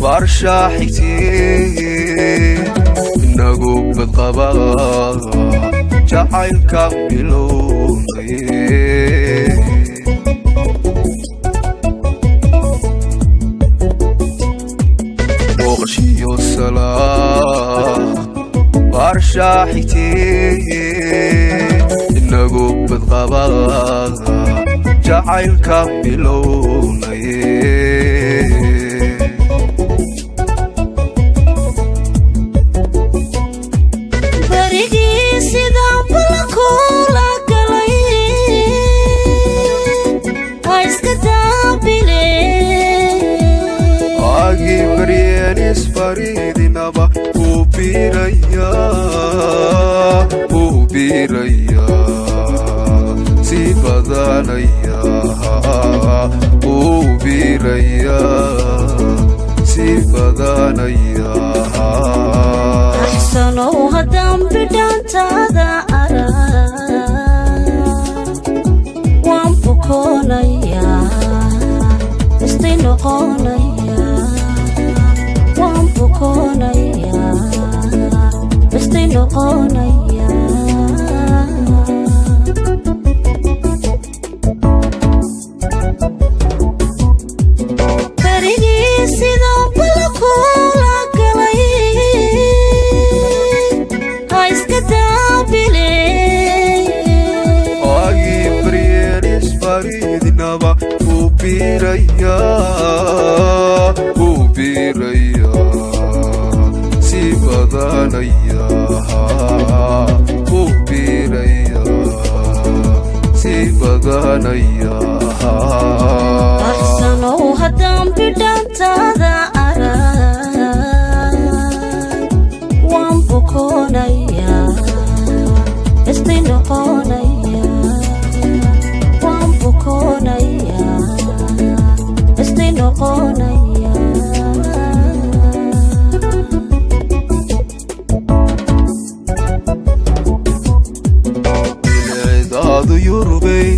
Barsha xigtee inagu badqaba jacaylka bilowday. Booqashiyo salaan barsha xigtee inagu badqaba jacaylka bilowday. Faridinaba ubiraya ubiraya si badanaya ubiraya si badanaya. Axsanow haddaan bidhaantaada arag waan bukoonaya istay noqonaya waan bukoonaya istay noqonaya. Berigii sidaan bala kula galay ha iska daabile. Agi baryeelis faridinaba ubiraya ubiraya si badanaya ubiraya si badanaya. Axsanow haddaan bidhaantaada arag waan bukoonaya istay noqonaya waan bukoonaya istay noqonaya. Bilcidaadu yurubay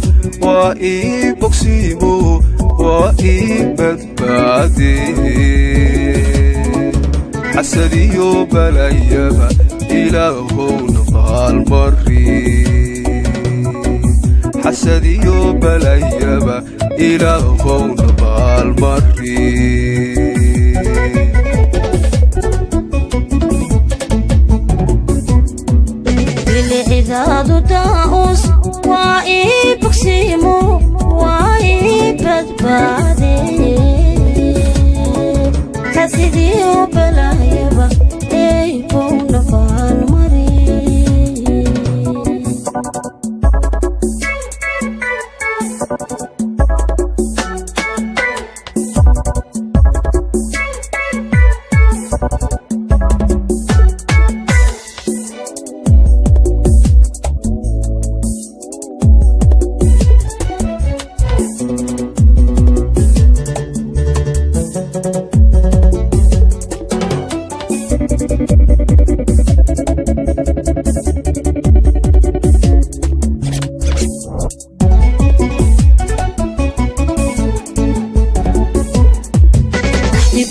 waa ii bogsiimo waa ii badbaade xasadiyo balayaba ilaahowna maalmari xasadiyo balayaba ilaahowna maalmari. Bilicidaadu daa'us waa ii bogsiimo waa ii badbaade xasidiyo balayaba eybowna baalmari.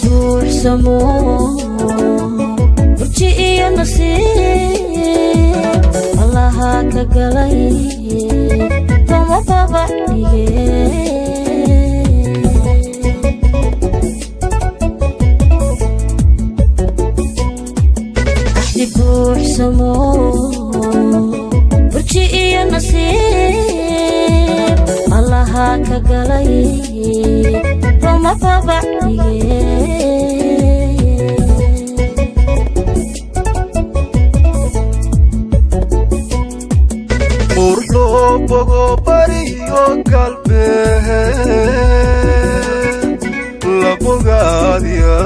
Buuxsamo burji iyo nasiib allaha ka galay lama baba dhige. Buuxsamo burji iyo nasiib allaha ka galay lama baba dhige. Qurux loo bogo bariyo galbeed la bogaadiya.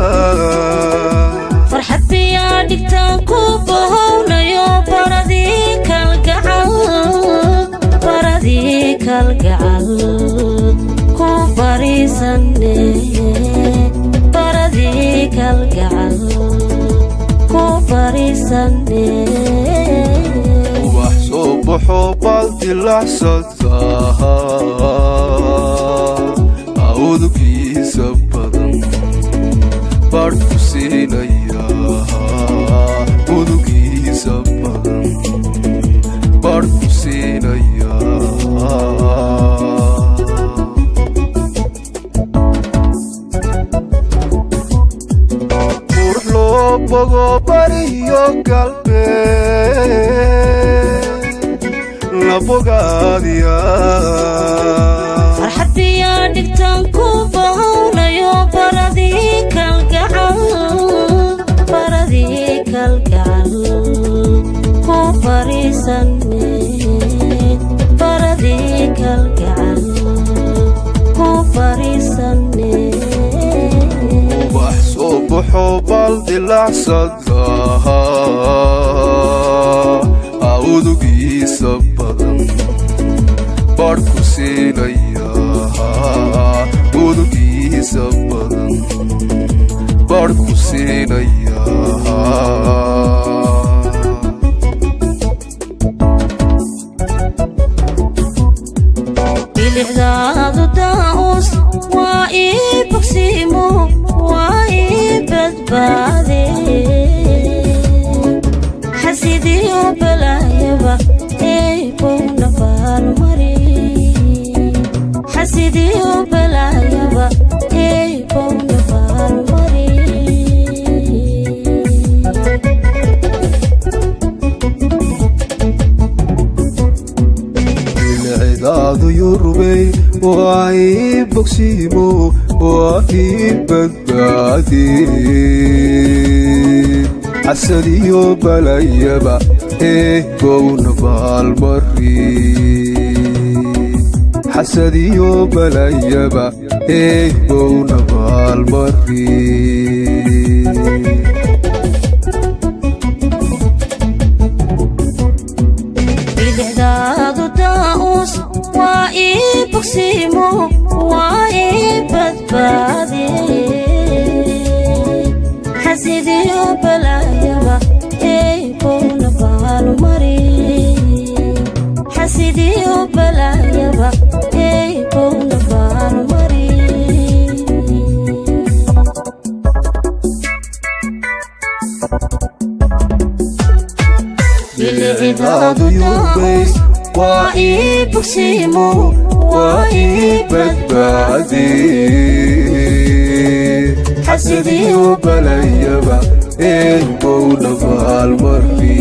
Farxad biyaa dhigtaan ku bahownayo baradii kalgacal, baradii kalgacal ku bariisane, baradii kalgacal ku bariisane. Ubax soo baxo baal dilacsada awdkiisa badan badh ku siinaya, udugiisa badan badh ku siinaya. Qurux loo bogo bariyo galbeed la bogaadiya. Farxad biyaa dhigtaan ku bahownayo baradii kalgacal, baradii kalgacal ku bariisane, baradii kalgacal ku bariisane. Ubax soo baxo baal dilacsada awdugiisa badan badh ku siinaya, udugiisa badan badh ku siinaya. Bilicdaadu daa'us waa ii bogsiimo, waa ii badbaade, xasidiyo balaayaba eebowna baalmari, xasidiyo balaayaba eebowna baalmari. Bilicdaadu yurubey waa ii bogsiimo, waa ii badbaadi, xasadiyo balayaba eebowna baalmari, xasadiyo balayaba eebowna baalmari. Bilicdaadu daa'us waa ii bogsiimo, waa ii badbaade, xasidiyo balaayaba eebowna baalmari, xasidiyo balaayaba eebowna baalmari. Bilicdaadu yurubey waa ii bogsiimo, waa ii badbaadi, xasadiyo balayaba eebowna baalmari.